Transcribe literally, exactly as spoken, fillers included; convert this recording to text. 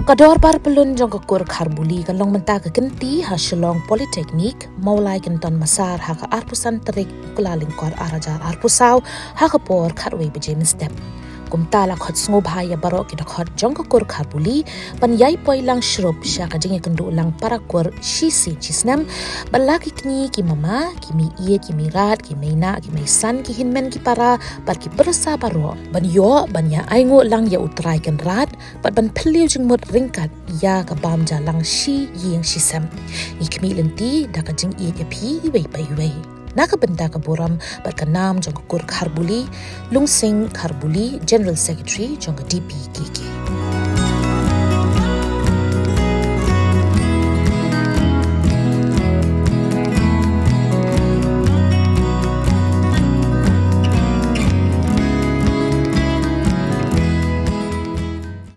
Ka dorbar pyllun jong ka kur Kharbuli kan long mynta ka kynti ha Shillong Polytechnic, Mawlai Kynton Massar ha ka arphew san tarik u Kyllalyngkot ar hajar arphew saw ha ka por khatwei baje mynstep. Kumta la khot sngewbha ïa baroh ki dkhot jong ka kur Kharbuli ban ïai poi lang shrup sha ka jingïakynduh lang para kur shisien shisnem, bad la ki kñi ki mama, ki mei ïeit ki mei rat, ki mei nah ki mei san, ki hynmen ki para bad ki pyrsa baroh ban ïoh ban ïa ainguh lang ïa U Trai Kynrad bad ban phylliew jingmut ryngkat ïa ka bam ja lang shi ïing shi sem. Ngi khmih lynti da ka jingïeit ïa phi iwei pa iwei. Na ka bynta ka burom bad ka nam jong ka kur Kharbuli, Lungsing Kharbuli, General Secretary jong ka D P K K.